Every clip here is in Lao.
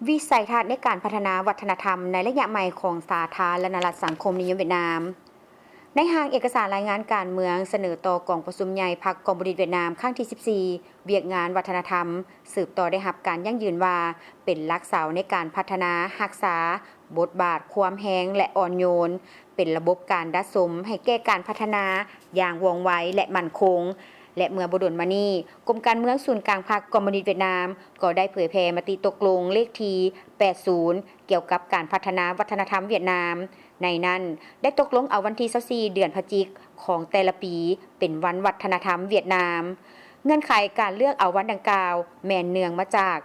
ວິໄສທັດໃນການພັດທະນາວັດທະນະທຳໃນໄລຍະໃໝ່ຂອງສາທາລະນະລັດສັງຄົມນິຍົມຫວຽດນາມ. ໃນຮ່າງເອກະສານລາຍງານການເມືອງສະເໜີຕໍ່ກອງປະຊຸມໃຫຍ່ພັກຄອມມູນິດຫວຽດນາມຄັ້ງທີສິບສີ່ ວຽກງານວັດທະນະທຳ ສືບຕໍ່ໄດ້ຮັບການຢັ້ງຢືນວ່າ ເປັນຫຼັກເສົາໃນການພັດທະນາ, ຮັກສາ ບົດບາດຄວາມແຮງ ແລະ ອ່ອນໂຍນ, ເປັນລະບົບການດັດສົມໃຫ້ແກ່ການພັດທະນາຢ່າງວ່ອງໄວ ແລະ ໝັ້ນຄົງ. ແລະ ເມື່ອບໍ່ດົນມານີ້, ກົມການເມືອງສູນກາງພັກຄອມມູນິດຫວຽດນາມ ກໍໄດ້ເຜີຍແຜ່ມະຕິຕົກລົງເລກທີແປດສິບ ກ່ຽວກັບການພັດທະນາວັດທະນະທຳຫວຽດນາມ. ໃນນັ້ນໄດ້ຕົກລົງເອົາວັນທີຊາວສີ່ ເດືອນພະຈິກ ຂອງແຕ່ລະປີ ເປັນວັນວັດທະນະທຳຫວຽດນາມ. ເງື່ອນໄຂການເລືອກເອົາວັນດັ່ງກ່າວ ແມ່ນເນື່ອງມາຈາກ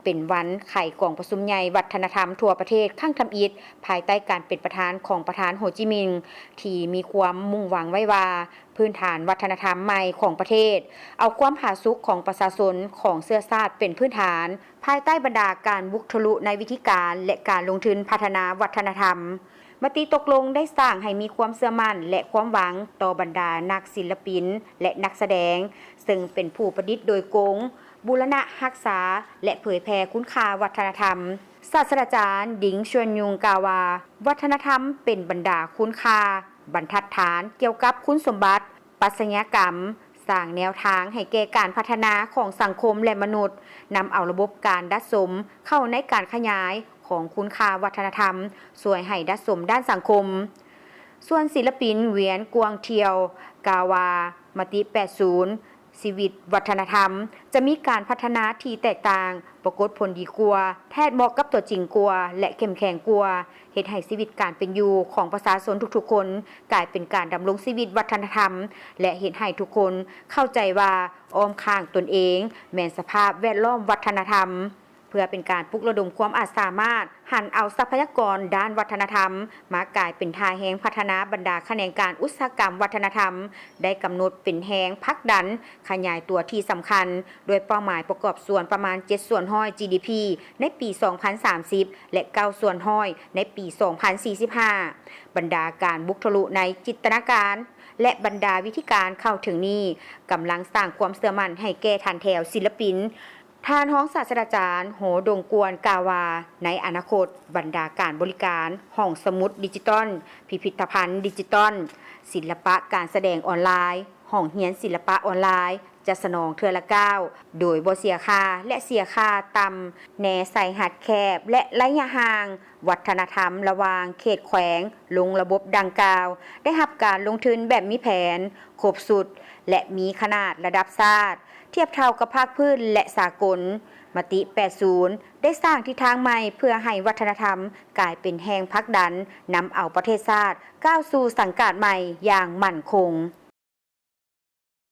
ເປັນວັນໄຂກອງປະຊຸມໃຫຍ່ວັດທະນະທຳທົ່ວປະເທດຄັ້ງທຳອິດ ພາຍໃຕ້ການເປັນປະທານຂອງປະທານໂຮຈິມິນ ທີ່ມີຄວາມມຸ່ງຫວັງໄວ້ວ່າ ພື້ນຖານວັດທະນະທຳໃໝ່ຂອງປະເທດ ເອົາຄວາມຜາສຸກຂອງປະຊາຊົນຂອງເຊື້ອຊາດເປັນພື້ນຖານ ພາຍໃຕ້ບັນດາການບຸກທະລຸໃນວິທີການ ແລະ ການລົງທຶນພັດທະນາວັດທະນະທຳ. ມະຕິຕົກລົງໄດ້ສ້າງໃຫ້ມີຄວາມເຊື່ອໝັ້ນ ແລະ ຄວາມຫວັງຕໍ່ບັນດານັກສິນລະປິນ ແລະ ນັກສະແດງ ເຊິ່ງເປັນຜູ້ປະດິດໂດຍກົງ, ບູລະນະຮັກສາ ແລະ ເຜີຍແຜ່ຄຸນຄ່າວັດທະນະທຳ. ສາດສະດາຈານ ດິງ ຊວນຍຸງ ກ່າວວ່າ ວັດທະນະທຳເປັນບັນດາຄຸນຄ່າ, ບັນທັດຖານກ່ຽວກັບຄຸນສົມບັດ, ປັດຊະຍາກຳ, ສ້າງແນວທາງໃຫ້ແກ່ການພັດທະນາຂອງສັງຄົມ ແລະ ມະນຸດ, ນຳເອົາລະບົບການດັດສົມເຂົ້າໃນການຂະຫຍາຍຂອງຄຸນຄ່າວັດທະນະທຳ, ຊ່ວຍໃຫ້ດັດສົມດ້ານສັງຄົມ. ສ່ວນສິນລະປິນ ຫວຽນ ກວາງທ່ຽວ ກ່າວວ່າ ມະຕິແປດສູນ ຊີວິດວັດທະນະທຳ ຈະມີການພັດທະນາທີ່ແຕກຕ່າງ, ປາກົດຜົນດີກວ່າ, ແທດເໝາະກັບຕົວຈິງກວ່າ ແລະ ເຂັ້ມແຂງກວ່າ, ເຮັດໃຫ້ຊີວິດການເປັນຢູ່ຂອງປະຊາຊົນທຸກໆຄົນ ກາຍເປັນການດຳລົງຊີວິດວັດທະນະທຳ ແລະ ເຮັດໃຫ້ທຸກຄົນເຂົ້າໃຈວ່າອ້ອມຂ້າງຕົນເອງແມ່ນສະພາບແວດລ້ອມວັດທະນະທຳ. ເພື່ອເປັນການປຸກລະດົມຄວາມອາດສາມາດ, ຫັນເອົາຊັບພະຍາກອນດ້ານວັດທະນະທຳມາກາຍເປັນທ່າແຮງພັດທະນາບັນດາຂະແໜງການອຸດສາຫະກຳວັດທະນະທຳ, ໄດ້ກຳນົດເປັນແຮງຜັກດັນຂະຫຍາຍຕົວທີ່ສຳຄັນ, ດ້ວຍເປົ້າໝາຍປະກອບສ່ວນປະມານເຈັດສ່ວນຮ້ອຍ ຈີດີພີ ໃນປີສອງພັນສາມສິບ ແລະ ເກົ້າສ່ວນຮ້ອຍ ໃນປີສອງພັນສີ່ສິບຫ້າ. ບັນດາການບຸກທະລຸໃນຈິນຕະນາການ ແລະ ບັນດາວິທີການເຂົ້າເຖິງນີ້ ກຳລັງສ້າງຄວາມເຊື່ອໝັ້ນໃຫ້ແກ່ທ່ານແຖວສິນລະປິນ. ທ່ານຮອງສາດສະດາຈານ ໂຮດົງກວນ ກ່າວວ່າ ໃນອະນາຄົດ, ບັນດາການບໍລິການ, ຫ້ອງສະໝຸດດິຈິຕອນ, ພິພິດທະພັນດິຈິຕອນ, ສິລະປະການສະແດງອອນລາຍ, ຫ້ອງຮຽນສິລະປະອອນລາຍ ຈະສະໜອງເທື່ອລະກ້າວ ໂດຍບໍ່ເສຍຄ່າ ແລະ ເສຍຄ່າຕ່ຳແນ່ໃສ່ຮັດແຄບ ແລະ ໄລຍະຫ່າງ ວັດທະນະທຳລະຫວ່າງເຂດແຂວງລົງລະບົບດັ່ງກ່າວ ໄດ້ຮັບການລົງທຶນແບບມີແຜນ, ຄົບຊຸດ ແລະ ມີຂະໜາດລະດັບຊາດ, ທຽບເທົ່າກັບພາກພື້ນ ແລະ ສາກົນ. ມະຕິແປດສູນ ໄດ້ສ້າງທິດທາງໃໝ່ເພື່ອໃຫ້ວັດທະນະທຳກາຍເປັນແຮງຜັກດັນ ນຳເອົາປະເທດຊາດກ້າວສູ່ສັງກາດໃໝ່ຢ່າງໝັ້ນຄົງ.